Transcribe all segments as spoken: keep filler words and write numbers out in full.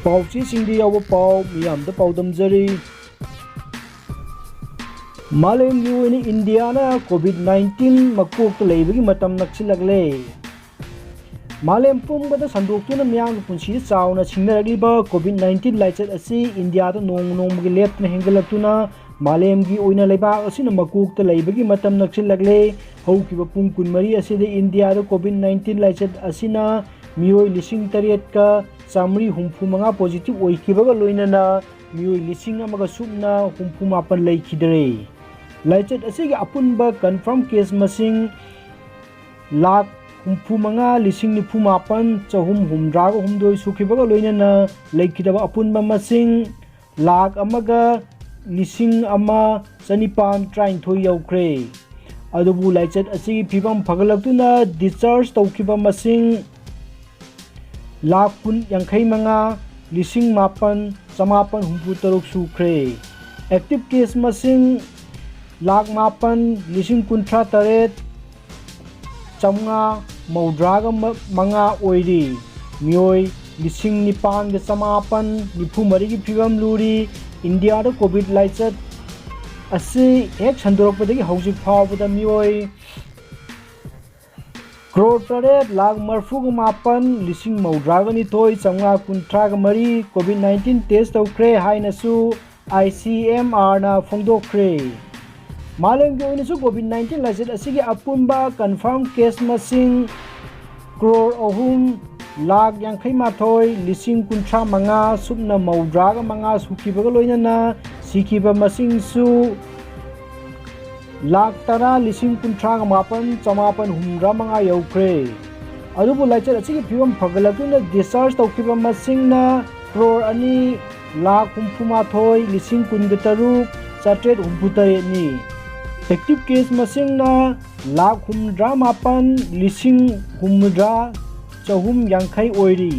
ꯄꯥꯎꯆꯦꯁꯤꯡꯗ ꯌꯥꯎꯕ ꯄꯥꯎ ꯃꯤꯌꯥꯝꯗ ꯄꯥꯎꯗꯝꯖꯔꯤ꯫ ꯃꯥꯂꯦꯝꯒꯤ ꯑꯣꯏꯅ ꯏꯟꯗꯤꯌꯥꯅ ꯀꯣꯚꯤꯗ ꯅꯥꯏꯟꯇꯤꯟ ꯃꯀꯣꯛꯇ ꯂꯩꯕꯒꯤ ꯃꯇꯝ ꯅꯛꯁꯤꯜꯂꯛꯂꯦ꯫ ꯃꯥꯂꯦꯝ ꯄꯨꯝꯕꯗ ꯁꯟꯗꯣꯛꯇꯨꯅ ꯃꯤꯌꯥꯝꯒꯤ ꯄꯨꯟꯁꯤꯗ ꯆꯥꯎꯅ ꯁꯤꯡꯅꯔꯛꯂꯤꯕ ꯀꯣꯚꯤꯗ ꯅꯥꯏꯟꯇꯤꯟ ꯂꯥꯏꯆꯠ ꯑꯁꯤ ꯏꯟꯗꯤꯌꯥꯗ ꯅꯣꯡꯃ ꯅꯣꯡꯃꯒꯤ ꯂꯦꯞꯇꯅ ꯍꯦꯟꯒꯠꯂꯛꯇꯨꯅ ꯃꯥꯂꯦꯝꯒꯤ ꯑꯣꯏꯅ ꯂꯩꯕꯥꯛ ꯑꯁꯤꯅ ꯃꯀꯣꯛꯇ ꯂꯩꯕꯒꯤ ꯃꯇꯝ ꯅꯛꯁꯤꯜꯂꯛꯂꯦ꯫ ꯍꯧꯈꯤꯕ ꯄꯨꯡ ꯀꯨꯟꯃꯔꯤ ꯑꯁꯤꯗ ꯏꯟꯗꯤꯌꯥꯗ ꯀꯣꯚꯤꯗ ꯅꯥꯏꯟꯇꯤꯟ ꯂꯥꯏꯆꯠ ꯑꯁꯤꯅ ꯃꯤꯑꯣꯏ ꯂꯤꯁꯤꯡ ꯇꯔꯦꯠꯀ ꯆꯥꯃꯔꯤ ꯍꯨꯝꯐꯨ ꯃꯉꯥ ꯄꯣꯖꯤꯇꯤꯚ ꯑꯣꯏꯈꯤꯕꯒ ꯂꯣꯏꯅꯅ ꯃꯤꯑꯣꯏ ꯂꯤꯁꯤꯡ ꯑꯃꯒ ꯁꯨꯞꯅ ꯍꯨꯝꯐꯨ ꯃꯥꯄꯟ ꯂꯩꯈꯤꯗ꯭ꯔꯦ꯫ ꯂꯥꯏꯆꯠ ꯑꯁꯤꯒꯤ ꯑꯄꯨꯟꯕ ꯀꯟꯐꯥꯔꯝ ꯀꯦꯁ ꯃꯁꯤꯡ ꯂꯥꯈ ꯍꯨꯝꯐꯨ ꯃꯉꯥ ꯂꯤꯁꯤꯡ ꯅꯤꯐꯨ ꯃꯥꯄꯟ ꯆꯍꯨꯝ ꯍꯨꯝꯗ꯭ꯔꯥꯒ ꯍꯨꯝꯗꯣꯏ ꯁꯨꯈꯤꯕꯒ ꯂꯣꯏꯅꯅ ꯂꯩꯈꯤꯗꯕ ꯑꯄꯨꯟꯕ ꯃꯁꯤꯡ ꯂꯥꯈ ꯑꯃꯒ ꯂꯤꯁꯤꯡ ꯑꯃ ꯆꯅꯤꯄꯥꯟ ꯇꯔꯥꯅꯤꯊꯣꯏ ꯌꯧꯈ꯭ꯔꯦ꯫ ꯑꯗꯨꯕꯨ ꯂꯥꯏꯆꯠ ꯑꯁꯤꯒꯤ ꯐꯤꯕꯝ ꯐꯒꯠꯂꯛꯇꯨꯅ ꯗꯤꯁꯆꯥꯔꯖ ꯇꯧꯈꯤꯕ ꯃꯁꯤꯡ ꯂꯥꯈ ꯀꯨꯟ, ꯌꯥꯡꯈꯩ ꯃꯉꯥ ꯂꯤꯁꯤꯡ ꯃꯥꯄꯟ ꯆꯃꯥꯄꯟ ꯍꯨꯝꯐꯨ ꯇꯔꯨꯛ ꯁꯨꯈ꯭ꯔꯦ꯫ ꯑꯦꯛꯇꯤꯚ ꯀꯦꯁ ꯃꯁꯤꯡ ꯂꯥꯈ ꯃꯥꯄꯟ ꯂꯤꯁꯤꯡ ꯀꯨꯟꯊ꯭ꯔꯥ ꯇꯔꯦꯠ ꯆꯥꯃꯉꯥ ꯃꯧꯗ꯭ꯔꯥꯒ ꯃꯉꯥ ꯑꯣꯏꯔꯤ꯫ ꯃꯤꯑꯣꯏ ꯂꯤꯁꯤꯡ ꯅꯤꯄꯥꯟꯒ ꯆꯃꯥꯄꯟ ꯅꯤꯐꯨ ꯃꯔꯤꯒꯤ ꯐꯤꯕꯝ ꯂꯨꯔꯤ꯫ ꯏꯟꯗꯤꯌꯥꯗ ꯀꯣꯚꯤꯗ ꯂꯥꯏꯆꯠ ꯑꯁꯤ ꯍꯦꯛ ꯁꯟꯗꯣꯔꯛꯄꯗꯒꯤ ꯍꯧꯖꯤꯛ ꯐꯥꯎꯕꯗ ꯃꯤꯑꯣꯏ ꯀ꯭ꯔꯣꯔ ꯇꯔꯦꯠ ꯂꯥꯈ ꯃꯔꯤꯐꯨꯒ ꯃꯥꯄꯟ ꯂꯤꯁꯤꯡ ꯃꯧꯗ꯭ꯔꯥꯒ ꯅꯤꯊꯣꯏ ꯆꯥꯃꯉꯥ ꯀꯨꯟꯊ꯭ꯔꯥꯒ ꯃꯔꯤ ꯀꯣꯚꯤꯗ ꯅꯥꯏꯟꯇꯤꯟ ꯇꯦꯁ ꯇꯧꯈ꯭ꯔꯦ ꯍꯥꯏꯅꯁꯨ ꯑꯥꯏ ꯁꯤ ꯑꯦꯝ ꯑꯥꯔꯅ ꯐꯣꯡꯗꯣꯛꯈ꯭ꯔꯦ꯫ ꯃꯥꯂꯦꯝꯒꯤ ꯑꯣꯏꯅꯁꯨ ꯀꯣꯚꯤꯗ ꯅꯥꯏꯟꯇꯤꯟ ꯂꯥꯏꯆꯠ ꯑꯁꯤꯒꯤ ꯑꯄꯨꯟꯕ ꯀꯟꯐꯥꯔꯝ ꯀꯦꯁ ꯃꯁꯤꯡ ꯀ꯭ꯔꯣꯔ ꯑꯍꯨꯝ ꯂꯥꯈ ꯌꯥꯡꯈꯩ ꯃꯥꯊꯣꯏ ꯂꯤꯁꯤꯡ ꯀꯨꯟꯊ꯭ꯔꯥ ꯃꯉꯥ ꯁꯨꯞꯅ ꯃꯧꯗ꯭ꯔꯥꯒ ꯃꯉꯥ ꯁꯨꯈꯤꯕꯒ ꯂꯣꯏꯅꯅ ꯁꯤꯈꯤꯕ ꯃꯁꯤꯡꯁꯨ ꯂꯥꯈ ꯇꯔꯥ ꯂꯤꯁꯤꯡ ꯀꯨꯟꯊ꯭ꯔꯥꯒ ꯃꯥꯄꯟ ꯆꯃꯥꯄꯟ ꯍꯨꯝꯗ꯭ꯔꯥ ꯃꯉꯥ ꯌꯧꯈ꯭ꯔꯦ꯫ ꯑꯗꯨꯕꯨ ꯂꯥꯏꯆꯠ ꯑꯁꯤꯒꯤ ꯐꯤꯕꯝ ꯐꯒꯠꯂꯛꯇꯨꯅ ꯗꯤꯁꯆꯥꯔꯖ ꯇꯧꯈꯤꯕ ꯃꯁꯤꯡꯅ ꯀ꯭ꯔꯣꯔ ꯑꯅꯤ ꯂꯥꯈ ꯍꯨꯝꯐꯨ ꯃꯥꯊꯣꯏ ꯂꯤꯁꯤꯡ ꯀꯨꯟꯒ ꯇꯔꯨꯛ ꯆꯥꯇ꯭ꯔꯦꯠ ꯍꯨꯝꯐꯨ ꯇꯔꯦꯠꯅꯤ꯫ ꯑꯦꯛꯇꯤꯚ ꯀꯦꯁ ꯃꯁꯤꯡꯅ ꯂꯥꯈ ꯍꯨꯝꯗ꯭ꯔꯥ ꯃꯥꯄꯟ ꯂꯤꯁꯤꯡ ꯍꯨꯝꯐꯨꯇꯔꯥ ꯆꯍꯨꯝ ꯌꯥꯡꯈꯩ ꯑꯣꯏꯔꯤ꯫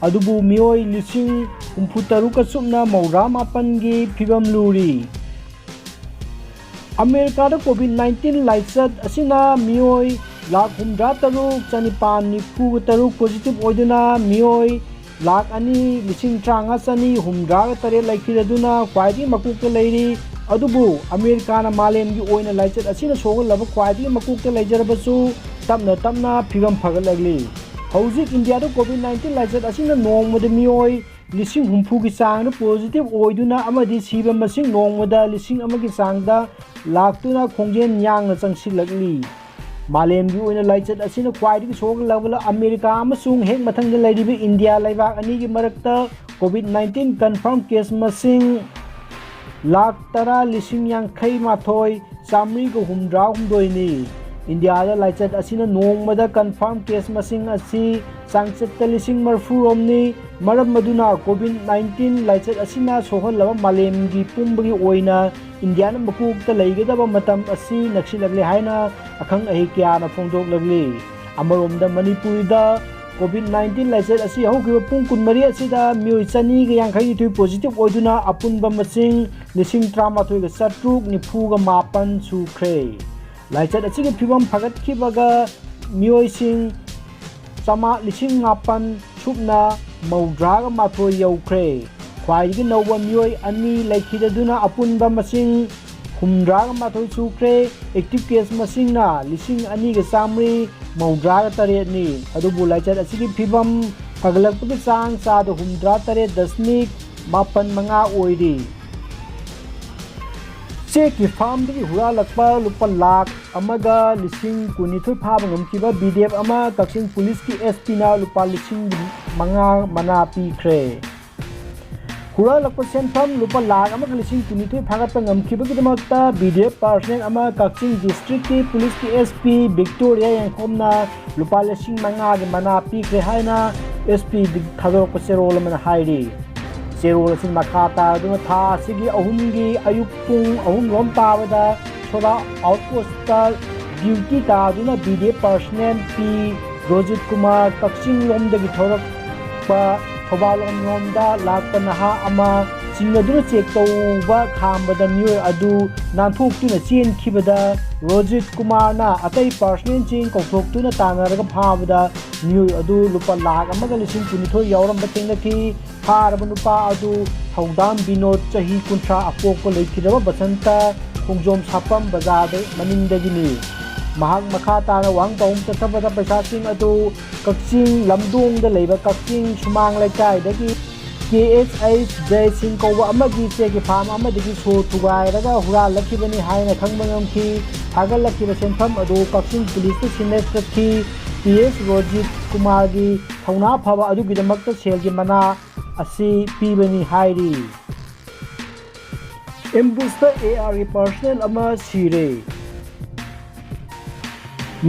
ꯑꯗꯨꯕꯨ ꯃꯤꯑꯣꯏ ꯂꯤꯁꯤꯡ ꯍꯨꯝꯐꯨ ꯇꯔꯨꯛꯀ ꯁꯨꯞꯅ ꯃꯧꯗ꯭ꯔꯥ ꯃꯥꯄꯟꯒꯤ ꯐꯤꯕꯝ ꯂꯨꯔꯤ꯫ ꯑꯃꯦꯔꯤꯀꯥꯗ ꯀꯣꯚꯤꯗ ꯅꯥꯏꯟꯇꯤꯟ ꯂꯥꯏꯆꯠ ꯑꯁꯤꯅ ꯃꯤꯑꯣꯏ ꯂꯥꯈ ꯍꯨꯝꯗ꯭ꯔꯥ ꯇꯔꯨꯛ ꯆꯅꯤꯄꯥꯟ ꯅꯤꯐꯨꯒ ꯇꯔꯨꯛ ꯄꯣꯖꯤꯇꯤꯚ ꯑꯣꯏꯗꯨꯅ ꯃꯤꯑꯣꯏ ꯂꯥꯈ ꯑꯅꯤ ꯂꯤꯁꯤꯡ ꯇꯔꯥꯃꯉꯥ ꯆꯅꯤ ꯍꯨꯝꯗ꯭ꯔꯥꯒ ꯇꯔꯦꯠ ꯂꯩꯈꯤꯗꯨꯅ ꯈ꯭ꯋꯥꯏꯗꯒꯤ ꯃꯀꯣꯛꯇ ꯂꯩꯔꯤ꯫ ꯑꯗꯨꯕꯨ ꯑꯃꯦꯔꯤꯀꯥꯅ ꯃꯥꯂꯦꯝꯒꯤ ꯑꯣꯏꯅ ꯂꯥꯏꯆꯠ ꯑꯁꯤꯅ ꯁꯣꯛꯍꯜꯂꯕ ꯈ꯭ꯋꯥꯏꯗꯒꯤ ꯃꯀꯣꯛꯇ ꯂꯩꯖꯔꯕꯁꯨ, ꯇꯞꯅ ꯇꯞꯅ ꯐꯤꯕꯝ ꯐꯒꯠꯂꯛꯂꯤ꯫ ꯍꯧꯖꯤꯛ ꯏꯟꯗꯤꯌꯥꯗ ꯀꯣꯚꯤꯗ ꯅꯥꯏꯟꯇꯤꯟ ꯂꯥꯏꯆꯠ ꯑꯁꯤꯅ ꯅꯣꯡꯃꯗ ꯃꯤꯑꯣꯏ ꯂꯤꯁꯤꯡ ꯍꯨꯝꯐꯨꯒꯤ ꯆꯥꯡꯗ ꯄꯣꯖꯤꯇꯤꯚ ꯑꯣꯏꯗꯨꯅ ꯑꯃꯗꯤ ꯁꯤꯕ ꯃꯁꯤꯡ ꯅꯣꯡꯃꯗ ꯂꯤꯁꯤꯡ ꯑꯃꯒꯤ ꯆꯥꯡꯗ ꯂꯥꯛꯇꯨꯅ ꯈꯣꯡꯖꯦꯜ ꯌꯥꯡꯅ ꯆꯪꯁꯤꯜꯂꯛꯂꯤ꯫ ꯃꯥꯂꯦꯝꯒꯤ ꯑꯣꯏꯅ ꯂꯥꯏꯆꯠ ꯑꯁꯤꯅ ꯈ꯭ꯋꯥꯏꯗꯒꯤ ꯁꯣꯛꯍꯜꯂꯕ ꯑꯃꯦꯔꯤꯀꯥ ꯑꯃꯁꯨꯡ ꯍꯦꯛ ꯃꯊꯪꯗ ꯂꯩꯔꯤꯕ ꯏꯟꯗꯤꯌꯥ ꯂꯩꯕꯥꯛ ꯑꯅꯤꯒꯤ ꯃꯔꯛꯇ ꯀꯣꯚꯤꯗ ꯅꯥꯏꯟꯇꯤꯟ ꯀꯟꯐꯥꯔꯝ ꯀꯦꯁ ꯃꯁꯤꯡ ꯂꯥꯈ ꯇꯔꯥ ꯂꯤꯁꯤꯡ ꯌꯥꯡꯈꯩ ꯃꯥꯊꯣꯏ ꯆꯥꯃꯔꯤꯒ ꯍꯨꯝꯗ꯭ꯔꯥ ꯍꯨꯝꯗꯣꯏꯅꯤ꯫ ꯏꯟꯗꯤꯌꯥꯗ ꯂꯥꯏꯆꯠ ꯑꯁꯤꯅ ꯅꯣꯡꯃꯗ ꯀꯟꯐꯥꯔꯝ ꯀꯦꯁ ꯃꯁꯤꯡ ꯑꯁꯤ ꯆꯥꯡꯆꯠꯇ ꯂꯤꯁꯤꯡ ꯃꯔꯤꯐꯨ ꯔꯣꯝꯅꯤ꯫ ꯃꯔꯝ ꯑꯗꯨꯅ ꯀꯣꯚꯤꯗ ꯅꯥꯏꯟꯇꯤꯟ ꯂꯥꯏꯆꯠ ꯑꯁꯤꯅ ꯁꯣꯛꯍꯜꯂꯕ ꯃꯥꯂꯦꯝꯒꯤ ꯄꯨꯝꯕꯒꯤ ꯑꯣꯏꯅ ꯏꯟꯗꯤꯌꯥꯅ ꯃꯀꯣꯛꯇ ꯂꯩꯒꯗꯕ ꯃꯇꯝ ꯑꯁꯤ ꯅꯛꯁꯤꯜꯂꯛꯂꯦ ꯍꯥꯏꯅ ꯑꯈꯪ ꯑꯍꯩ ꯀꯌꯥꯅ ꯐꯣꯡꯗꯣꯛꯂꯛꯂꯤ꯫ ꯑꯃꯔꯣꯝꯗ ꯃꯅꯤꯄꯨꯔꯗ ꯀꯣꯚꯤꯗ ꯅꯥꯏꯟꯇꯤꯟ ꯂꯥꯏꯆꯠ ꯑꯁꯤ ꯍꯧꯈꯤꯕ ꯄꯨꯡ ꯀꯨꯟꯃꯔꯤ ꯑꯁꯤꯗ ꯃꯤꯑꯣꯏ ꯆꯅꯤꯒ ꯌꯥꯡꯈꯩꯅꯤꯊꯣꯏ ꯄꯣꯖꯤꯇꯤꯚ ꯑꯣꯏꯗꯨꯅ ꯑꯄꯨꯟꯕ ꯃꯁꯤꯡ ꯂꯤꯁꯤꯡ ꯇꯔꯥꯃꯥꯊꯣꯏꯒ ꯆꯥꯇ꯭ꯔꯨꯛ ꯅꯤꯐꯨꯒ ꯃꯥꯄꯟ ꯁꯨꯈ꯭ꯔꯦ꯫ ꯂꯥꯏꯆꯠ ꯑꯁꯤꯒꯤ ꯐꯤꯕꯝ ꯐꯒꯠꯈꯤꯕꯒ ꯃꯤꯑꯣꯏꯁꯤꯡ ꯆꯥꯃꯥ ꯂꯤꯁꯤꯡ ꯃꯥꯄꯟ ꯁꯨꯞꯅ ꯃꯧꯗ꯭ꯔꯥꯒ ꯃꯥꯊꯣꯏ ꯌꯧꯈ꯭ꯔꯦ꯫ ꯈ꯭ꯋꯥꯏꯗꯒꯤ ꯅꯧꯕ ꯃꯤꯑꯣꯏ ꯑꯅꯤ ꯂꯩꯈꯤꯗꯗꯨꯅ ꯑꯄꯨꯟꯕ ꯃꯁꯤꯡ ꯍꯨꯝꯗ꯭ꯔꯥꯒ ꯃꯥꯊꯣꯏ ꯁꯨꯈ꯭ꯔꯦ꯫ ꯑꯦꯛꯇꯤꯚ ꯀꯦꯁ ꯃꯁꯤꯡꯅ ꯂꯤꯁꯤꯡ ꯑꯅꯤꯒ ꯆꯥꯃꯔꯤ ꯃꯧꯗ꯭ꯔꯥꯒ ꯇꯔꯦꯠꯅꯤ꯫ ꯑꯗꯨꯕꯨ ꯂꯥꯏꯆꯠ ꯑꯁꯤꯒꯤ ꯐꯤꯕꯝ ꯐꯒꯠꯂꯛꯄꯒꯤ ꯆꯥꯡ ꯆꯥꯗ ꯍꯨꯝꯗ꯭ꯔꯥ ꯇꯔꯦꯠ ꯗꯁꯃꯤꯛ ꯃꯥꯄꯟ ꯃꯉꯥ ꯑꯣꯏꯔꯤ꯫ ꯆꯦꯛꯀꯤ ꯐꯥꯝꯗꯒꯤ ꯍꯨꯔꯥꯜꯂꯛꯄ ꯂꯨꯄꯥ ꯂꯥꯈ ꯑꯃꯒ ꯂꯤꯁꯤꯡ ꯀꯨꯟꯅꯤꯊꯣꯏ ꯐꯥꯕ ꯉꯝꯈꯤꯕ ꯕꯤ ꯗꯤ ꯑꯦꯐ ꯑꯃ ꯀꯛꯆꯤꯡ ꯄꯨꯂꯤꯁꯀꯤ ꯑꯦꯁ ꯄꯤꯅ ꯂꯨꯄꯥ ꯂꯤꯁꯤꯡ ꯃꯉꯥ ꯃꯅꯥ ꯄꯤꯈ꯭ꯔꯦ꯫ ꯍꯨꯔꯥꯜꯂꯛꯄ ꯁꯦꯟꯐꯝ ꯂꯨꯄꯥ ꯂꯥꯈ ꯑꯃꯒ ꯂꯤꯁꯤꯡ ꯀꯨꯟꯅꯤꯊꯣꯏ ꯐꯥꯒꯠꯄ ꯉꯝꯈꯤꯕꯒꯤꯗꯃꯛꯇ ꯕꯤ ꯗꯤ ꯑꯦꯐ ꯄꯥꯔꯁꯅꯦꯜ ꯑꯃ ꯀꯛꯆꯤꯡ ꯗꯤꯁꯇ꯭ꯔꯤꯛꯀꯤ ꯄꯨꯂꯤꯁꯀꯤ ꯑꯦꯁ ꯄꯤ ꯚꯤꯛꯇꯣꯔꯤꯌꯥ ꯌꯦꯡꯈꯣꯝꯅ ꯂꯨꯄꯥ ꯂꯤꯁꯤꯡ ꯃꯉꯥꯒꯤ ꯃꯅꯥ ꯄꯤꯈ꯭ꯔꯦ ꯍꯥꯏꯅ ꯑꯦꯁ ꯄꯤ ꯊꯥꯗꯣꯔꯛꯄ ꯆꯦꯔꯣꯜ ꯑꯃꯅ ꯍꯥꯏꯔꯤ꯫ ꯆꯦꯔꯣꯜ ꯑꯁꯤ ꯃꯈꯥ ꯇꯥꯔꯗꯨꯅ ꯊꯥ ꯑꯁꯤꯒꯤ ꯑꯍꯨꯝꯒꯤ ꯑꯌꯨꯛ ꯄꯨꯡ ꯑꯍꯨꯝ ꯂꯣꯝ ꯇꯥꯕꯗ ꯁꯣꯔꯥ ꯑꯥꯎꯠꯄꯣꯁꯇ ꯗ꯭ꯌꯨꯇꯤ ꯇꯥꯗꯨꯅ ꯕꯤ ꯗꯤ ꯑꯦꯐ ꯄꯥꯔꯁꯅꯦꯜ ꯄꯤ ꯔꯣꯖꯤꯠ ꯀꯨꯃꯥꯔ ꯀꯛꯆꯤꯡ ꯂꯣꯝꯗꯒꯤ ꯊꯧꯔꯛꯄ ꯊꯧꯕꯥꯜ ꯂꯣꯝ ꯂꯣꯝꯗ ꯂꯥꯛꯄ ꯅꯍꯥ ꯑꯃ ꯆꯤꯡꯅꯗꯨꯅ ꯆꯦꯛ ꯇꯧꯕ ꯈꯥꯝꯕꯗ ꯃꯤꯑꯣꯏ ꯑꯗꯨ ꯅꯥꯟꯊꯣꯛꯇꯨꯅ ꯆꯦꯟꯈꯤꯕꯗ ꯔꯣꯖꯤꯠ ꯀꯨꯃꯥꯔꯅ ꯑꯇꯩ ꯄꯥꯔꯁꯅꯦꯜꯁꯤꯡ ꯀꯧꯊꯣꯛꯇꯨꯅ ꯇꯥꯟꯅꯔꯒ ꯐꯥꯕꯗ ꯃꯤꯑꯣꯏ ꯑꯗꯨ ꯂꯨꯄꯥ ꯂꯥꯈ ꯑꯃꯒ ꯂꯤꯁꯤꯡ ꯀꯨꯟꯅꯤꯊꯣꯏ ꯌꯥꯎꯔꯝꯕ ꯊꯦꯡꯅꯈꯤ꯫ ꯐꯥꯔꯕ ꯅꯨꯄꯥ ꯑꯗꯨ ꯊꯧꯗꯥꯝ ꯕꯤꯅꯣꯗ, ꯆꯍꯤ ꯀꯨꯟꯊ꯭ꯔꯥ, ꯑꯄꯣꯛꯄ ꯂꯩꯈꯤꯗꯕ ꯕꯁꯟꯇ ꯈꯣꯡꯖꯣꯝ ꯁꯥꯄꯝ ꯕꯖꯥꯔꯗ ꯃꯅꯤꯡꯗꯒꯤꯅꯤ꯫ ꯃꯍꯥꯛ ꯃꯈꯥ ꯇꯥꯅ ꯋꯥꯍꯪ ꯄꯥꯎꯈꯨꯝ ꯆꯠꯊꯕꯗ ꯄꯩꯁꯥꯁꯤꯡ ꯑꯗꯨ ꯀꯛꯆꯤꯡ ꯂꯝꯗꯣꯡꯗ ꯂꯩꯕ ꯀꯛꯆꯤꯡ ꯁꯨꯃꯥꯡ ꯂꯩꯀꯥꯏꯗꯒꯤ ꯀꯦ ꯑꯦꯁ ꯑꯩꯆ ꯖꯌꯁꯤꯡ ꯀꯧꯕ ꯑꯃꯒꯤ ꯆꯦꯛꯀꯤ ꯐꯥꯝ ꯑꯃꯗꯒꯤ ꯁꯣ ꯊꯨꯒꯥꯏꯔꯒ ꯍꯨꯔꯥꯜꯂꯛꯈꯤꯕꯅꯤ ꯍꯥꯏꯅ ꯈꯪꯕ ꯉꯝꯈꯤ꯫ ꯐꯥꯒꯠꯂꯛꯈꯤꯕ ꯁꯦꯟꯐꯝ ꯑꯗꯨ ꯀꯛꯆꯤꯡ ꯄꯨꯂꯤꯁꯇ ꯁꯤꯟꯅꯔꯛꯈꯤ꯫ ꯄꯤ ꯑꯦꯁ ꯔꯣꯖꯤꯠ ꯀꯨꯃꯥꯔꯒꯤ ꯊꯧꯅꯥ ꯐꯕ ꯑꯗꯨꯒꯤꯗꯃꯛꯇ ꯁꯦꯜꯒꯤ ꯃꯅꯥ ꯑꯁꯤ ꯄꯤꯕꯅꯤ ꯍꯥꯏꯔꯤ꯫ ꯑꯦꯝꯕꯨꯁꯇ ꯑꯦ ꯑꯥꯔꯒꯤ ꯄꯥꯔꯁꯅꯦꯜ ꯑꯃ ꯁꯤꯔꯦ꯫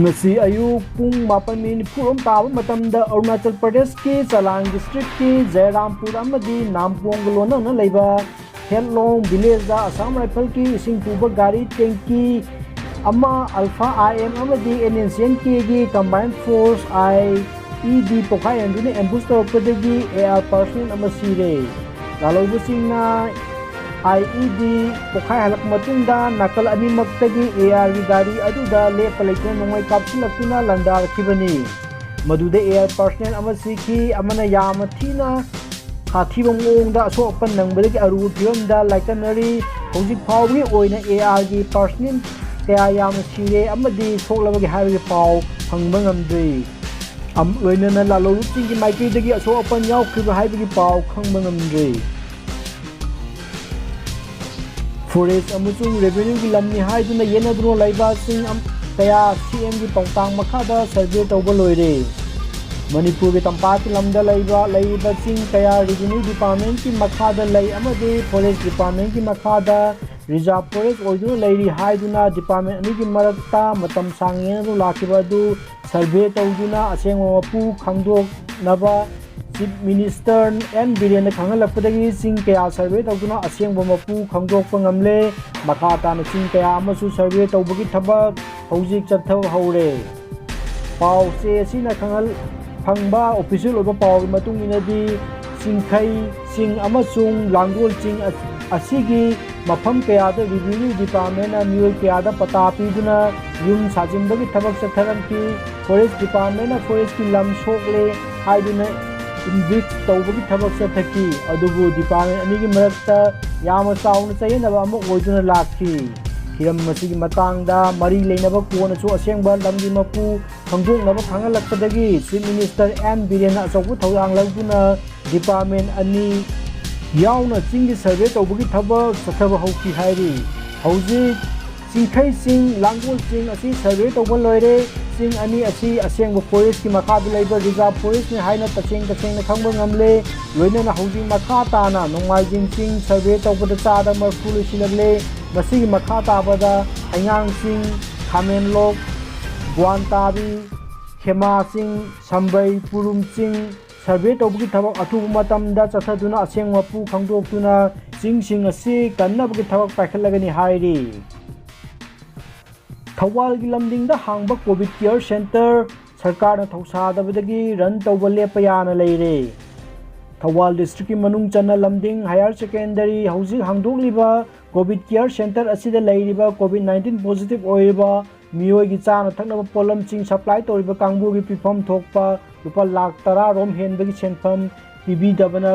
ꯉꯁꯤ ꯑꯌꯨꯛ ꯄꯨꯡ ꯃꯥꯄꯟ ꯃꯤꯅꯤꯠ ꯅꯤꯐꯨꯔꯣꯝ ꯇꯥꯕ ꯃꯇꯝꯗ ꯑꯔꯨꯅꯥꯆꯜ ꯄ꯭ꯔꯗꯦꯁꯀꯤ ꯆꯂꯥꯡ ꯗꯤꯁꯇ꯭ꯔꯤꯛꯀꯤ ꯖꯌꯔꯥꯝꯄꯨꯔ ꯑꯃꯗꯤ ꯅꯥꯝꯄꯣꯡꯒ ꯂꯣꯟꯅꯅ ꯂꯩꯕ ꯍꯦꯠꯂꯣꯡ ꯚꯤꯂꯦꯖꯗ ꯑꯁꯥꯝ ꯔꯥꯏꯐꯜꯒꯤ ꯏꯁꯤꯡ ꯄꯨꯕ ꯒꯥꯔꯤ ꯇꯦꯡꯀꯤ ꯑꯃ, ꯑꯜꯐꯥ ꯑꯥꯏ ꯑꯦꯝ ꯑꯃꯗꯤ ꯑꯦꯟ ꯑꯦꯟ ꯁꯤ ꯑꯦꯟ ꯀꯦꯒꯤ combine force I E D ꯄꯣꯈꯥꯏꯍꯟꯗꯨꯅ ꯑꯦꯝꯕꯨꯁ ꯇꯧꯔꯛꯄꯗꯒꯤ ꯑꯦ ꯑꯥꯔ ꯄꯥꯔꯁꯅꯦꯜ ꯑꯃ ꯁꯤꯔꯦ꯫ ꯂꯥꯜꯍꯧꯕꯁꯤꯡꯅ ꯑꯥꯏ ꯏ ꯗꯤ ꯄꯣꯈꯥꯏꯍꯜꯂꯛꯄ ꯃꯇꯨꯡꯗ ꯅꯥꯀꯜ ꯑꯅꯤꯃꯛꯇꯒꯤ ꯑꯦ ꯑꯥꯔꯒꯤ ꯒꯥꯔꯤ ꯑꯗꯨꯗ ꯂꯦꯞꯄ ꯂꯩꯇꯅ ꯅꯣꯡꯃꯩ ꯀꯥꯞꯁꯤꯜꯂꯛꯇꯨꯅ ꯂꯥꯟꯗꯥꯔꯛꯈꯤꯕꯅꯤ꯫ ꯃꯗꯨꯗ ꯑꯦ ꯑꯥꯔ ꯄꯥꯔꯁꯅꯦꯜ ꯑꯃ ꯁꯤꯈꯤ, ꯑꯃꯅ ꯌꯥꯝꯅ ꯊꯤꯅ ꯁꯥꯊꯤꯕ ꯃꯑꯣꯡꯗ ꯑꯁꯣꯛ ꯑꯄꯟ ꯅꯪꯕꯗꯒꯤ ꯑꯔꯨꯕ ꯐꯤꯕꯝꯗ ꯂꯥꯏꯀꯠꯅꯔꯤ꯫ ꯍꯧꯖꯤꯛ ꯐꯥꯎꯕꯒꯤ ꯑꯣꯏꯅ ꯑꯦ ꯑꯥꯔꯒꯤ ꯄꯥꯔꯁꯅꯦꯜ ꯀꯌꯥ ꯌꯥꯝꯅ ꯁꯤꯔꯦ ꯑꯃꯗꯤ ꯁꯣꯛꯂꯕꯒꯦ ꯍꯥꯏꯕꯒꯤ ꯄꯥꯎ ꯐꯪꯕ ꯉꯝꯗ꯭ꯔꯤ꯫ ꯑꯝ-, ꯂꯣꯏꯅꯅ ꯂꯥꯜꯍꯧꯕꯁꯤꯡꯒꯤ ꯃꯥꯏꯀꯩꯗꯒꯤ ꯑꯁꯣꯛ ꯑꯄꯟ ꯌꯥꯎꯈꯤꯕ꯭ꯔꯥ ꯍꯥꯏꯕꯒꯤ ꯄꯥꯎ ꯈꯪꯕ ꯉꯝꯗ꯭ꯔꯤ꯫ ꯐꯣꯔꯦꯁ ꯑꯃꯁꯨꯡ ꯔꯦꯚꯦꯅ꯭ꯌꯨꯒꯤ ꯂꯝꯅꯤ ꯍꯥꯏꯗꯨꯅ ꯌꯦꯟꯅꯗꯨꯅ ꯂꯩꯕꯁꯤꯡ ꯑꯝ-, ꯀꯌꯥ ꯁꯤ ꯑꯦꯝꯒꯤ ꯄꯥꯎꯇꯥꯛ ꯃꯈꯥꯗ ꯁꯔꯚꯦ ꯇꯧꯕ ꯂꯣꯏꯔꯦ꯫ ꯃꯅꯤꯄꯨꯔꯒꯤ ꯇꯝꯄꯥꯛꯀꯤ ꯂꯝꯗ ꯂꯩꯕ, ꯂꯩꯔꯤꯕꯁꯤꯡ ꯀꯌꯥ ꯔꯦꯚꯦꯅ꯭ꯌꯨ ꯗꯤꯄꯥꯔꯠꯃꯦꯟꯠꯀꯤ ꯃꯈꯥꯗ ꯂꯩ ꯑꯃꯗꯤ ꯐꯣꯔꯦꯁ ꯗꯤꯄꯥꯔꯠꯃꯦꯟꯠꯀꯤ ꯃꯈꯥꯗ ꯔꯤꯖꯥꯔꯚ ꯐꯣꯔꯦꯁ ꯑꯣꯏꯗꯨꯅ ꯂꯩꯔꯤ ꯍꯥꯏꯗꯨꯅ ꯗꯤꯄꯥꯔꯠꯃꯦꯟꯠ ꯑꯅꯤꯒꯤ ꯃꯔꯛꯇ ꯃꯇꯝ ꯁꯥꯡꯅ ꯌꯦꯟꯅꯗꯨꯅ ꯂꯥꯛꯈꯤꯕ ꯑꯗꯨ ꯁꯔꯚꯦ ꯇꯧꯗꯨꯅ ꯑꯁꯦꯡꯕ ꯃꯄꯨ ꯈꯪꯗꯣꯛꯅꯕ ꯆꯤꯐ ꯃꯤꯅꯤꯁꯇꯔ ꯑꯦꯟ ꯕꯤꯔꯦꯟꯅ ꯈꯪꯍꯜꯂꯛꯄꯗꯒꯤ ꯆꯤꯡ ꯀꯌꯥ ꯁꯔꯚꯦ ꯇꯧꯗꯨꯅ ꯑꯁꯦꯡꯕ ꯃꯄꯨ ꯈꯪꯗꯣꯛꯄ ꯉꯝꯂꯦ꯫ ꯃꯈꯥ ꯇꯥꯅ ꯆꯤꯡ ꯀꯌꯥ ꯑꯃꯁꯨ ꯁꯔꯚꯦ ꯇꯧꯕꯒꯤ ꯊꯕꯛ ꯍꯧꯖꯤꯛ ꯆꯠꯊꯕ ꯍꯧꯔꯦ꯫ ꯄꯥꯎ ꯆꯦ ꯑꯁꯤꯅ ꯈꯪꯍꯜ-, ꯐꯪꯕ ꯑꯣꯐꯤꯁꯤꯌꯦꯜ ꯑꯣꯏꯕ ꯄꯥꯎꯒꯤ ꯃꯇꯨꯡ ꯏꯟꯅꯗꯤ ꯆꯤꯡꯈꯩ ꯆꯤꯡ ꯑꯃꯁꯨꯡ ꯂꯥꯡꯒꯣꯜ ꯆꯤꯡ ꯑꯁ-, ꯑꯁꯤꯒꯤ ꯃꯐꯝ ꯀꯌꯥꯗ revenue departmentꯅ ꯃꯤꯑꯣꯏ ꯀꯌꯥꯗ ꯄꯇꯥ ꯄꯤꯗꯨꯅ ꯌꯨꯝ ꯁꯥꯖꯤꯟꯕꯒꯤ ꯊꯕꯛ ꯆꯠꯊꯔꯝꯈꯤ꯫ Forest departmentꯅ forestꯀꯤ ꯂꯝ ꯁꯣꯛꯂꯦ ꯍꯥꯏꯗꯨꯅ evict ꯇꯧꯕꯒꯤ ꯊꯕꯛ ꯆꯠꯊꯈꯤ꯫ ꯑꯗꯨꯕꯨ department ꯑꯅꯤꯒꯤ ꯃꯔꯛꯇ ꯌꯥꯝꯅ ꯆꯥꯎꯅ ꯆꯌꯦꯠꯅꯕ ꯑꯃ ꯑꯣꯏꯗꯨꯅ ꯂꯥꯛꯈꯤ꯫ ꯍꯤꯔꯝ ꯑꯁꯤꯒꯤ ꯃꯇꯥꯡꯗ ꯃꯔꯤ ꯂꯩꯅꯕ ꯀꯣꯟꯅꯁꯨ ꯑꯁꯦꯡꯕ ꯂꯝꯒꯤ ꯃꯄꯨ ꯈꯪꯗꯣꯛꯅꯕ ꯈꯪꯍꯜꯂꯛꯄꯗꯒꯤ Chief Minister ꯑꯦꯟ ꯕꯤꯔꯦꯟꯅ ꯑꯆꯧꯕ ꯊꯧꯗꯥꯡ ꯂꯧꯗꯨꯅ department ꯑꯅꯤ ꯌꯥꯎꯅ ꯆꯤꯡꯒꯤ survey ꯇꯧꯕꯒꯤ ꯊꯕꯛ ꯆꯠꯊꯕ ꯍꯧꯈꯤ ꯍꯥꯏꯔꯤ꯫ ꯍꯧꯖꯤꯛ ꯆꯤꯡꯈꯩ ꯆꯤꯡ, ꯂꯥꯡꯒꯣꯜ ꯆꯤꯡ ꯑꯁꯤ survey ꯇꯧꯕ ꯂꯣꯏꯔꯦ꯫ ꯆꯤꯡ ꯑꯅꯤ ꯑꯁꯤ ꯑꯁꯦꯡꯕ forestꯀꯤ ꯃꯈꯥꯗ ꯂꯩꯕ reserve forestꯅꯤ ꯍꯥꯏꯅ ꯇꯁꯦꯡ ꯇꯁꯦꯡꯅ ꯈꯪꯕ ꯉꯝꯂꯦ꯫ ꯂꯣꯏꯅꯅ ꯍꯧꯖꯤꯛ ꯃꯈꯥ ꯇꯥꯅ ꯅꯣꯡꯃꯥꯏꯖꯤꯡ ꯆꯤꯡ survey ꯇꯧꯕꯗ ꯆꯥꯗ ꯃꯔꯐꯨ ꯂꯣꯏꯁꯤꯜꯂꯛꯂꯦ꯫ ꯃꯁꯤꯒꯤ ꯃꯈꯥ ꯇꯥꯕꯗ ꯍꯩꯉꯥꯡ ꯆꯤꯡ, ꯈꯥꯃꯦꯟꯂꯣꯛ, ꯒ꯭ꯋꯥꯟꯇꯥꯕꯤ, ꯈꯦꯃꯥ ꯆꯤꯡ, ꯁꯝꯕꯩ, ꯄꯨꯔꯨꯝ ꯆꯤꯡ survey ꯇꯧꯕꯒꯤ ꯊꯕꯛ ꯑꯊꯨꯕ ꯃꯇꯝꯗ ꯆꯠꯊꯗꯨꯅ ꯑꯁꯦꯡꯕ ꯃꯄꯨ ꯈꯪꯗꯣꯛꯇꯨꯅ ꯆꯤꯡꯁꯤꯡ ꯑꯁꯤ ꯀꯟꯅꯕꯒꯤ ꯊꯕꯛ ꯄꯥꯏꯈꯠꯂꯒꯅꯤ ꯍꯥꯏꯔꯤ꯫ ꯊꯧꯕꯥꯜꯒꯤ ꯂꯝꯗꯤꯡꯗ ꯍꯥꯡꯕ COVID care centre ꯁꯔꯀꯥꯔꯅ ꯊꯧꯁꯥꯗꯕꯗꯒꯤ run ꯇꯧꯕ ꯂꯦꯞꯄ ꯌꯥꯅ ꯂꯩꯔꯦ꯫ ꯊꯧꯕꯥꯜ districtꯀꯤ ꯃꯅꯨꯡ ꯆꯟꯅ ꯂꯝꯗꯤꯡ higher secondary ꯍꯧꯖꯤꯛ ꯍꯥꯡꯗꯣꯛꯂꯤꯕ COVID care centre ꯑꯁꯤꯗ ꯂꯩꯔꯤꯕ COVID nineteen positive ꯑꯣꯏꯔꯤꯕ ꯃꯤꯑꯣꯏꯒꯤ ꯆꯥꯅ ꯊꯛꯅꯕ ꯄꯣꯠꯂꯝꯁꯤꯡ supply ꯇꯧꯔꯤꯕ ꯀꯥꯡꯕꯨꯒꯤ ꯄꯤꯐꯝ ꯊꯣꯛꯄ ꯂꯨꯄꯥ ꯂꯥꯈ ꯇꯔꯥ ꯔꯣꯝ ꯍꯦꯟꯕꯒꯤ ꯁꯦꯟꯐꯝ ꯄꯤꯕꯤꯗꯕꯅ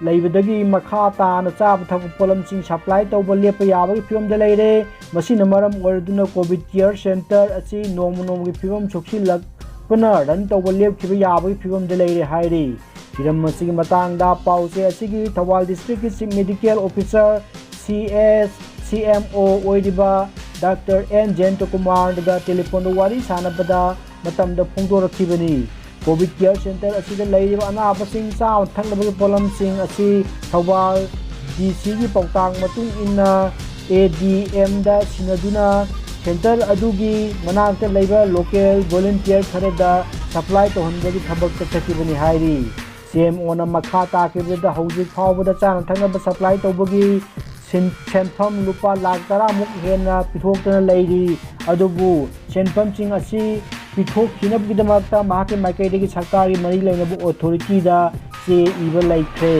ꯂꯩꯕꯗꯒꯤ ꯃꯈꯥ ꯇꯥꯅ ꯆꯥꯕ ꯊꯛꯄ ꯄꯣꯠꯂꯝꯁꯤꯡ supply ꯇꯧꯕ ꯂꯦꯞꯄ ꯌꯥꯕꯒꯤ ꯐꯤꯕꯝꯗ ꯂꯩꯔꯦ꯫ ꯃꯁꯤꯅ ꯃꯔꯝ ꯑꯣꯏꯔꯗꯨꯅ COVID care centre ꯑꯁꯤ ꯅꯣꯡꯃ ꯅꯣꯡꯃꯒꯤ ꯐꯤꯕꯝ ꯁꯣꯛꯁꯤꯜꯂꯛꯄꯅ run ꯇꯧꯕ ꯂꯦꯞꯈꯤꯕ ꯌꯥꯕꯒꯤ ꯐꯤꯕꯝꯗ ꯂꯩꯔꯦ ꯍꯥꯏꯔꯤ꯫ ꯍꯤꯔꯝ ꯑꯁꯤꯒꯤ ꯃꯇꯥꯡꯗ ꯄꯥꯎꯆꯦ ꯑꯁꯤꯒꯤ Thoubal districtꯀꯤ Chief Medical Officer, C S C M O ꯑꯣꯏꯔꯤꯕ ꯗꯥꯛꯇꯔ ꯑꯦꯟ ꯖꯌꯟꯇꯀꯨꯃꯥꯔꯒ telephoneꯗ ꯋꯥꯔꯤ ꯁꯥꯟꯅꯕꯗ ꯃꯇꯝꯗ ꯐꯣꯡꯗꯣꯔꯛꯈꯤꯕꯅꯤ꯫ COVID care centre ꯑꯁꯤꯗ ꯂꯩꯔꯤꯕ ꯑꯅꯥꯕꯁꯤꯡ ꯆꯥꯅ ꯊꯛꯅꯕꯒꯤ ꯄꯣꯠꯂꯝꯁꯤꯡ ꯑꯁꯤ ꯊꯧꯕꯥꯜ ꯗꯤ ꯁꯤꯒꯤ ꯄꯥꯎꯇꯥꯛ ꯃꯇꯨꯡ ꯏꯟꯅ ꯑꯦ ꯗꯤ ꯑꯦꯝꯗ ꯁꯤꯟꯅꯗꯨꯅ centre ꯑꯗꯨꯒꯤ ꯃꯅꯥꯛꯇ ꯂꯩꯕ local volunteer ꯈꯔꯗ supply ꯇꯧꯍꯟꯕꯒꯤ ꯊꯕꯛ ꯆꯠꯊꯈꯤꯕꯅꯤ ꯍꯥꯏꯔꯤ꯫ ꯁꯤ ꯑꯦꯝ ꯑꯣꯅ ꯃꯈꯥ ꯇꯥꯈꯤꯕꯗ ꯍꯧꯖꯤꯛ ꯐꯥꯎꯕꯗ ꯆꯥꯅ ꯊꯛꯅꯕ supply ꯇꯧꯕꯒꯤ ꯁꯤꯟ-, ꯁꯦꯟꯐꯝ ꯂꯨꯄꯥ ꯂꯥꯈ ꯇꯔꯥꯃꯨꯛ ꯍꯦꯟꯅ ꯄꯤꯊꯣꯛꯇꯅ ꯂꯩꯔꯤ꯫ ꯑꯗꯨꯕꯨ ꯁꯦꯟꯐꯝꯁꯤꯡ ꯑꯁꯤ ꯄꯤꯊꯣꯛꯈꯤꯅꯕꯒꯤꯗꯃꯛꯇ ꯃꯍꯥꯛꯀꯤ ꯃꯥꯏꯀꯩꯗꯒꯤ ꯁꯔꯀꯥꯔꯒꯤ ꯃꯔꯤ ꯂꯩꯅꯕ authorityꯗ ꯆꯦ ꯏꯕ ꯂꯩꯈ꯭ꯔꯦ꯫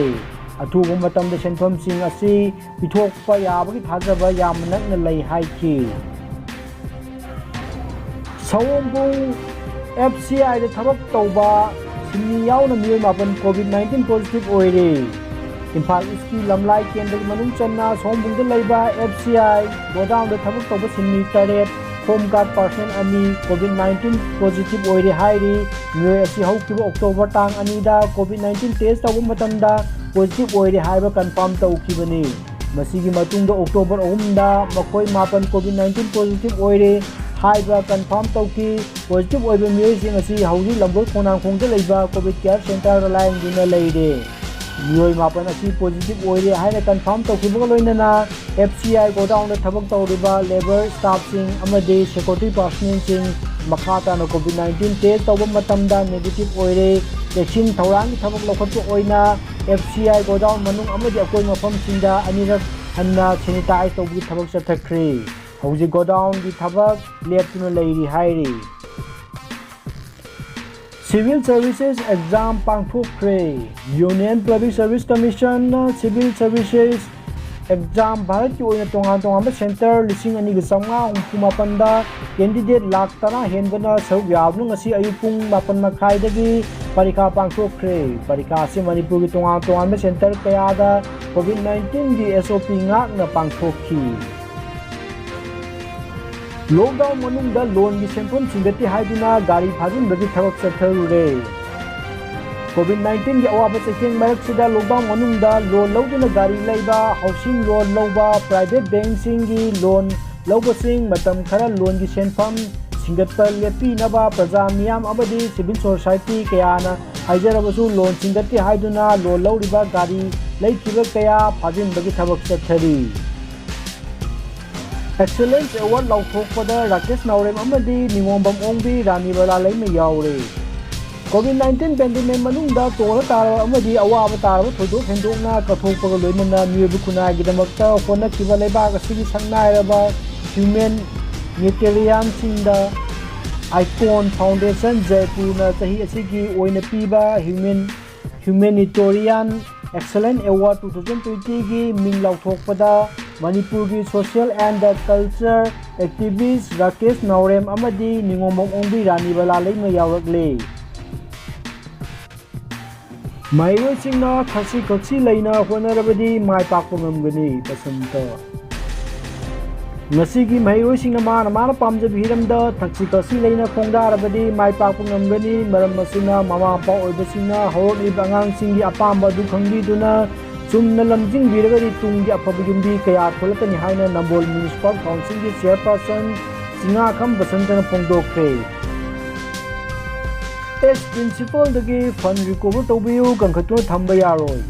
ꯑꯊꯨꯕ ꯃꯇꯝꯗ ꯁꯦꯟꯐꯝꯁꯤꯡ ꯑꯁꯤ ꯄꯤꯊꯣꯛꯄ ꯌꯥꯕꯒꯤ ꯊꯥꯖꯕ ꯌꯥꯝꯅ ꯅꯛꯅ ꯂꯩ ꯍꯥꯏꯈꯤ꯫ ꯁꯑꯣꯝꯕꯨꯡ F C I ꯗ ꯊꯕꯛ ꯇꯧꯕ ꯁꯤꯟꯃꯤ ꯌꯥꯎꯅ ꯃꯤꯑꯣꯏ ꯃꯥꯄꯟ COVID nineteen positive ꯑꯣꯏꯔꯦ꯫ ꯏꯝꯐꯥꯜ ꯏꯁꯀꯤ ꯂꯝꯂꯥꯏ ꯀꯦꯟꯗ꯭ꯔꯒꯤ ꯃꯅꯨꯡ ꯆꯟꯅ ꯁꯑꯣꯝꯕꯨꯡꯗ ꯂꯩꯕ F C I ꯒꯣꯗꯥꯎꯟꯗ ꯊꯕꯛ ꯇꯧꯕ ꯁꯤꯟꯃꯤ ꯇꯔꯦꯠ, ꯍꯣꯝ ꯒꯥꯔꯗ ꯄꯥꯔꯁꯅꯦꯜ ꯑꯅꯤ COVID nineteen positive ꯑꯣꯏꯔꯦ ꯍꯥꯏꯔꯤ꯫ ꯃꯤꯑꯣꯏ ꯑꯁꯤ ꯍꯧꯈꯤꯕ October ꯇꯥꯡ ꯑꯅꯤꯗ COVID nineteen test ꯇꯧꯕ ꯃꯇꯝꯗ positive ꯑꯣꯏꯔꯦ ꯍꯥꯏꯕ confirm ꯇꯧꯈꯤꯕꯅꯤ꯫ ꯃꯁꯤꯒꯤ ꯃꯇꯨꯡꯗ October ꯑꯍꯨꯝꯗ ꯃꯈꯣꯏ ꯃꯥꯄꯟ COVID nineteen positive ꯑꯣꯏꯔꯦ ꯍꯥꯏꯕ confirm ꯇꯧꯈꯤ꯫ Positive ꯑꯣꯏꯕ ꯃꯤꯑꯣꯏꯁꯤꯡ ꯑꯁꯤ ꯍꯧꯖꯤꯛ ꯂꯝꯕꯣꯏ ꯈꯣꯡꯅꯥꯡꯈꯣꯡꯗ ꯂꯩꯕ COVID care centre ꯗ ꯂꯥꯌꯦꯡꯗꯨꯅ ꯂꯩꯔꯦ꯫ ꯃꯤꯑꯣꯏ ꯃꯥꯄꯟ ꯑꯁꯤ positive ꯑꯣꯏꯔꯦ ꯍꯥꯏꯅ confirm ꯇꯧꯈꯤꯕꯒ ꯂꯣꯏꯅꯅ F C I ꯒꯣꯗꯥꯎꯟꯗ ꯊꯕꯛ ꯇꯧꯔꯤꯕ labour staff ꯁꯤꯡ ꯑꯃꯗꯤ security personnel ꯁꯤꯡ ꯃꯈꯥ ꯇꯥꯅ COVID nineteen test ꯇꯧꯕ ꯃꯇꯝꯗ negative ꯑꯣꯏꯔꯦ꯫ ꯆꯦꯛꯁꯤꯟ ꯊꯧꯔꯥꯡꯒꯤ ꯊꯕꯛ ꯂꯧꯈꯠꯄ ꯑꯣꯏꯅ F C I ꯒꯣꯗꯥꯎꯟ ꯃꯅꯨꯡ ꯑꯃꯗꯤ ꯑꯀꯣꯏ ꯃꯐꯝꯁꯤꯡꯗ ꯑꯅꯤꯔꯛ ꯍꯟꯅ sanitize ꯇꯧꯕꯒꯤ ꯊꯕꯛ ꯆꯠꯊꯈ꯭ꯔꯦ꯫ ꯍꯧꯖꯤꯛ ꯒꯣꯗꯥꯎꯟꯒꯤ ꯊꯕꯛ ꯂꯦꯞꯇꯨꯅ ꯂꯩꯔꯤ ꯍꯥꯏꯔꯤ꯫ Civil Services exam ꯄꯥꯡꯊꯣꯛꯈ꯭ꯔꯦ꯫ Union Public Service Commission ꯅ Civil Services exam ꯚꯥꯔꯠꯀꯤ ꯑꯣꯏꯅ ꯇꯣꯉꯥꯟ ꯇꯣꯉꯥꯟꯕ centre ꯂꯤꯁꯤꯡ ꯑꯅꯤꯒ ꯆꯥꯝꯃꯉꯥ ꯍꯨꯝꯐꯨ ꯃꯥꯄꯟꯗ candidate ꯂꯥꯈ ꯇꯔꯥ ꯍꯦꯟꯕꯅ ꯁꯔꯨꯛ ꯌꯥꯕꯅ ꯉꯁꯤ ꯑꯌꯨꯛ ꯄꯨꯡ ꯃꯥꯄꯟ ꯃꯈꯥꯏꯗꯒꯤ ꯄꯔꯤꯈꯥ ꯄꯥꯡꯊꯣꯛꯈ꯭ꯔꯦ꯫ ꯄꯔꯤꯈꯥ ꯑꯁꯤ ꯃꯅꯤꯄꯨꯔꯒꯤ ꯇꯣꯉꯥꯟ ꯇꯣꯉꯥꯟꯕ centre ꯀꯌꯥꯗ COVID nineteen ꯒꯤ S O P ꯉꯥꯛꯅ ꯄꯥꯡꯊꯣꯛꯈꯤ꯫ Lockdown ꯃꯅꯨꯡꯗ loan ꯒꯤ ꯁꯦꯟꯐꯝ ꯁꯤꯡꯒꯠꯇꯦ ꯍꯥꯏꯗꯨꯅ ꯒꯥꯔꯤ ꯐꯥꯖꯤꯟꯕꯒꯤ ꯊꯕꯛ ꯆꯠꯊꯔꯨꯔꯦ꯫ COVID nineteen ꯒꯤ ꯑꯋꯥꯕ ꯆꯩꯊꯦꯡ ꯃꯔꯛꯁꯤꯗ lockdown ꯃꯅꯨꯡꯗ loan ꯂꯧꯗꯨꯅ ꯒꯥꯔꯤ ꯂꯩꯕ, housing loan ꯂꯧꯕ, private bank ꯁꯤꯡꯒꯤ loan ꯂꯧꯕꯁꯤꯡ ꯃꯇꯝ ꯈꯔ loan ꯒꯤ ꯁꯦꯟꯐꯝ ꯁꯤꯡꯒꯠꯄ ꯂꯦꯞꯄꯤꯅꯕ ꯄ꯭ꯔꯖꯥ ꯃꯤꯌꯥꯝ ꯑꯃꯗꯤ civil society ꯀꯌꯥꯅ ꯍꯥꯏꯖꯔꯕꯁꯨ loan ꯁꯤꯡꯒꯠꯇꯦ ꯍꯥꯏꯗꯨꯅ loan ꯂꯧꯔꯤꯕ ꯒꯥꯔꯤ ꯂꯩꯈꯤꯕ ꯀꯌꯥ ꯐꯥꯖꯤꯟꯕꯒꯤ ꯊꯕꯛ ꯆꯠꯊꯔꯤ꯫ Excellence Award ꯂꯥꯎꯊꯣꯛꯄꯗ ꯔꯥꯀꯦꯁ ꯅꯥꯎꯔꯦꯝ ꯑꯃꯗꯤ ꯅꯤꯉꯣꯝꯕꯝ ꯑꯣꯡꯕꯤ ꯔꯥꯅꯤ ꯕꯂꯥ ꯂꯩꯃ ꯌꯥꯎꯔꯦ꯫ COVID nineteen pandemic ꯃꯅꯨꯡꯗ ꯇꯣꯜꯂ ꯇꯥꯔꯕ ꯑꯃꯗꯤ ꯑꯋꯥꯕ ꯇꯥꯔꯕ ꯊꯣꯏꯗꯣꯛ ꯍꯦꯟꯗꯣꯛꯅ ꯀꯠꯊꯣꯛꯄꯒ ꯂꯣꯏꯅꯅ ꯃꯤꯑꯣꯏꯕ ꯈꯨꯟꯅꯥꯏꯒꯤꯗꯃꯛꯇ ꯍꯣꯠꯅꯈꯤꯕ ꯂꯩꯕꯥꯛ ꯑꯁꯤꯒꯤ ꯁꯛꯅꯥꯏꯔꯕ humanitarian ꯁꯤꯡꯗ Icon Foundation ꯖꯩꯄꯨꯔꯅ ꯆꯍꯤ ꯑꯁꯤꯒꯤ ꯑꯣꯏꯅ ꯄꯤꯕ human humanitarian Excellent Award two thousand twenty ꯒꯤ ꯃꯤꯡ ꯂꯥꯎꯊꯣꯛꯄꯗ ꯃꯅꯤꯄꯨꯔꯒꯤ social and culture activist Rakesh ꯅꯥꯎꯔꯦꯝ ꯑꯃꯗꯤ ꯅꯤꯉꯣꯝꯕꯝ ꯑꯣꯡꯕꯤ ꯔꯥꯅꯤ ꯕꯂꯥ ꯂꯩꯃ ꯌꯥꯎꯔꯛꯂꯤ꯫ ꯃꯍꯩꯔꯣꯏꯁꯤꯡꯅ ꯊꯛꯁꯤ ꯈꯥꯁꯤ ꯂꯩꯅ ꯍꯣꯠꯅꯔꯕꯗꯤ ꯃꯥꯏ ꯄꯥꯛꯄ ꯉꯝꯒꯅꯤ꯫ ꯕꯁꯟꯇ꯫ ꯉꯁꯤꯒꯤ ꯃꯍꯩꯔꯣꯏꯁꯤꯡꯅ ꯃꯥꯅ ꯃꯥꯅ ꯄꯥꯝꯖꯕ ꯍꯤꯔꯝꯗ ꯊꯛꯁꯤ ꯈꯥꯁꯤ ꯂꯩꯅ ꯈꯣꯡꯗꯥꯔꯕꯗꯤ ꯃꯥꯏ ꯄꯥꯛꯄ ꯉꯝꯒꯅꯤ꯫ ꯃꯔꯝ ꯑꯁꯤꯅ ꯃꯃꯥ ꯃꯄꯥ ꯑꯣꯏꯕꯁꯤꯡꯅ ꯍꯧꯔꯛꯂꯤꯕ ꯑꯉꯥꯡꯁꯤꯡꯒꯤ ꯑꯄꯥꯝꯕ ꯑꯗꯨ ꯈꯪꯕꯤꯗꯨꯅ ꯆꯨꯝꯅ ꯂꯝꯖꯤꯡꯕꯤꯔꯒꯗꯤ ꯇꯨꯡꯒꯤ ꯑꯐꯕ ꯌꯨꯝꯕꯤ ꯀꯌꯥ ꯊꯣꯛꯂꯛꯀꯅꯤ ꯍꯥꯏꯅ ꯅꯝꯕꯣꯜ Municipal Council ꯒꯤ Chairperson ꯆꯤꯉꯥꯈꯝ ꯕꯁꯟꯇꯅ ꯐꯣꯡꯗꯣꯛꯈ꯭ꯔꯦ꯫ Ex principal ꯗꯒꯤ fund recover ꯇꯧꯕꯤꯌꯨ, ꯀꯟꯈꯠꯇꯨꯅ ꯊꯝꯕ ꯌꯥꯔꯣꯏ꯫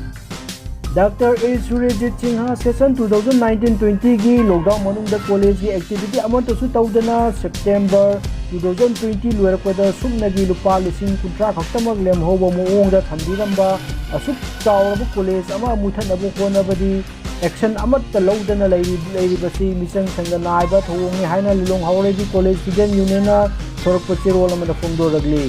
ꯗꯥꯛꯇꯔ ꯑꯦ ꯁꯨꯔꯦꯖꯤꯠ Singh session two thousand nineteen twenty ꯒꯤ lockdown ꯃꯅꯨꯡꯗ college ꯀꯤ activity ꯑꯃꯠꯇꯁꯨ ꯇꯧꯗꯅ September two thousand twenty ꯂꯣꯏꯔꯛꯄꯗ ꯁꯨꯞꯅꯒꯤ ꯂꯨꯄꯥ ꯂꯤꯁꯤꯡ ꯀꯨꯟꯊ꯭ꯔꯥ ꯈꯛꯇꯃꯛ ꯂꯦꯝꯍꯧꯕ ꯃꯑꯣꯡꯗ ꯊꯝꯕꯤꯔꯝꯕ ꯑꯁꯨꯛ ꯆꯥꯎꯔꯕ college ꯑꯃ ꯃꯨꯊꯠꯅꯕ ꯍꯣꯠꯅꯕꯗꯤ action ꯑꯃꯠꯇ ꯂꯧꯗꯅ ꯂꯩꯔꯤ-, ꯂꯩꯔꯤꯕꯁꯤ ꯃꯤꯆꯪ ꯁꯪꯗ ꯅꯥꯏꯕ ꯊꯧꯑꯣꯡꯅꯤ ꯍꯥꯏꯅ ꯂꯤꯂꯣꯡ ꯍꯥꯎꯔꯩꯒꯤ college student union ꯅ ꯊꯣꯔꯛꯄ ꯆꯦꯔꯣꯜ ꯑꯃꯗ ꯐꯣꯡꯗꯣꯔꯛꯂꯤ꯫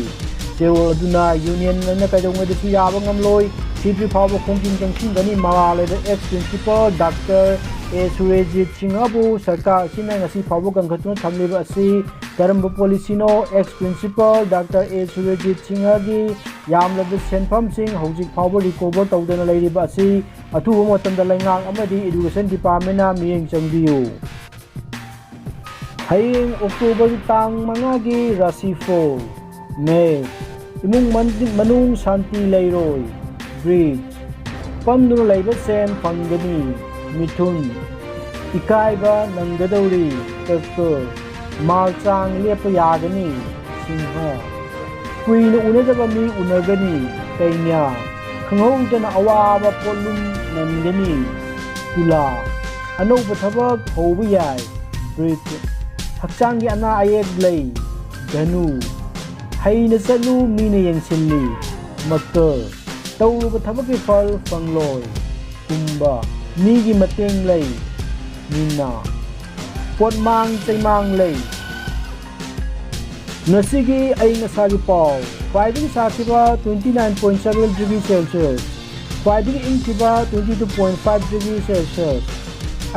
ꯆꯦꯔꯣꯜ ꯑꯗꯨꯅ union ꯑꯗꯨꯅ ꯀꯩꯗꯧꯉꯩꯗꯁꯨ ꯌꯥꯕ ꯉꯝꯂꯣꯏ, ꯁꯤꯗ꯭ꯔꯤ ꯐꯥꯎꯕ ꯈꯣꯡꯖꯤꯟ ꯆꯪꯁꯤꯟꯒꯅꯤ꯫ ꯃꯔꯥꯜ ꯂꯩꯕ ex principal ꯗꯥꯛꯇꯔ ꯑꯦ ꯁꯨꯔꯦꯖꯤꯠ ꯁꯤꯡꯍꯕꯨ ꯁꯔꯀꯥꯔ ꯑꯁꯤꯅ ꯉꯁꯤ ꯐꯥꯎꯕ ꯀꯟꯈꯠꯇꯨꯅ ꯊꯝꯂꯤꯕ ꯑꯁꯤ ꯀꯔꯝꯕ policy ꯅꯣ? Ex principal ꯗꯥꯛꯇꯔ ꯑꯦ ꯁꯨꯔꯦꯖꯤꯠ ꯁꯤꯡꯍꯒꯤ ꯌꯥꯝꯂꯕ ꯁꯦꯟꯐꯝꯁꯤꯡ ꯍꯧꯖꯤꯛ ꯐꯥꯎꯕ recover ꯇꯧꯗꯅ ꯂꯩꯔꯤꯕ ꯑꯁꯤ ꯑꯊꯨꯕ ꯃꯇꯝꯗ ꯂꯩꯉꯥꯛ ꯑꯃꯗꯤ education department ꯅ ꯃꯤꯠꯌꯦꯡ ꯆꯪꯕꯤꯌꯨ꯫ ꯍꯌꯦꯡ October ꯒꯤ ꯇꯥꯡ ꯃꯉꯥꯒꯤ ꯔꯥꯁꯤꯐꯣꯜ꯫ ꯃꯦ, ꯏꯃꯨꯡ ꯃꯟ-, ꯃꯅꯨꯡ ꯁꯥꯟꯇꯤ ꯂꯩꯔꯣꯏ꯫ ꯕ꯭ꯔꯤꯖ, ꯄꯝꯗꯨꯅ ꯂꯩꯕ ꯁꯦꯟ ꯐꯪꯒꯅꯤ꯫ ꯃꯤꯊꯨꯟ, ꯏꯀꯥꯏꯕ ꯅꯪꯒꯗꯧꯔꯤ꯫ ꯀꯔꯀ, ꯃꯥꯜꯆꯥꯡ ꯂꯦꯞꯄ ꯌꯥꯒꯅꯤ꯫ ꯁꯤꯡꯍ, ꯀꯨꯏꯅ ꯎꯅꯗꯕ ꯃꯤ ꯎꯅꯒꯅꯤ꯫ ꯀꯩꯅ꯭ꯌꯥ, ꯈꯪꯍꯧꯗꯅ ꯑꯋꯥꯕ ꯄꯣꯠꯂꯨꯝ ꯅꯟꯒꯅꯤ꯫ ꯇꯨꯂꯥ, ꯑꯅꯧꯕ ꯊꯕꯛ ꯍꯧꯕ ꯌꯥꯏ꯫ ꯕ꯭ꯔꯤꯖ, ꯍꯛꯆꯥꯡꯒꯤ ꯑꯅꯥ ꯑꯌꯦꯛ ꯂꯩ꯫ ꯙꯅꯨ, ꯍꯩꯅ ꯆꯠꯂꯨ, ꯃꯤꯅ ꯌꯦꯡꯁꯤꯜꯂꯤ꯫ ꯃꯀꯔ, ꯇꯧꯔꯨꯕ ꯊꯕꯛꯀꯤ ꯐꯜ ꯐꯪꯂꯣꯏ꯫ ꯀꯨꯝꯚ, ꯃꯤꯒꯤ ꯃꯇꯦꯡ ꯂꯩ꯫ ꯃꯤꯅꯥ, ꯄꯣꯠꯃꯥꯡ ꯆꯩꯃꯥꯡ ꯂꯩ꯫ ꯉꯁꯤꯒꯤ ꯑꯏꯪ ꯑꯁꯥꯒꯤ ꯄꯥꯎ꯫ ꯈ꯭ꯋꯥꯏꯗꯒꯤ ꯁꯥꯈꯤꯕ twenty nine point seven degree Celsius꯫ ꯈ꯭ꯋꯥꯏꯗꯒꯤ ꯏꯪꯈꯤꯕ twenty two point five degree Celsius꯫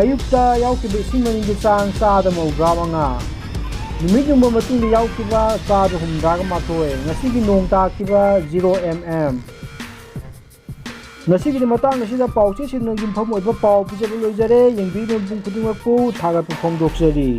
ꯑꯌꯨꯛꯇ ꯌꯥꯎꯈꯤꯕ ꯏꯁꯤꯡ ꯃꯅꯤꯟꯒꯤ ꯆꯥꯡ ꯆꯥꯗ ꯃꯧꯗ꯭ꯔꯥ ꯃꯉꯥ꯫ ꯅꯨꯃꯤꯠ ꯌꯨꯡꯕ ꯃꯇꯨꯡꯗ ꯌꯥꯎꯈꯤꯕ ꯆꯥꯗ ꯍꯨꯝꯗ꯭ꯔꯥꯒ ꯃꯥꯊꯣꯏ꯫ ꯉꯁꯤꯒꯤ ꯅꯣꯡ ꯇꯥꯈꯤꯕ zero mm꯫ ꯉꯁꯤꯒꯤꯗꯤ ꯃꯇꯥꯡ ꯑꯁꯤꯗ ꯄꯥꯎꯆꯦꯁꯤꯡꯅ ꯌꯨꯝꯐꯝ ꯑꯣꯏꯕ ꯄꯥꯎ ꯄꯤꯖꯕ ꯂꯣꯏꯖꯔꯦ꯫ ꯌꯦꯡꯕꯤꯔꯤꯕ ꯃꯤꯄꯨꯝ ꯈꯨꯗꯤꯡꯃꯛꯄꯨ ꯊꯥꯒꯠꯄ ꯐꯣꯡꯗꯣꯛꯆꯔꯤ꯫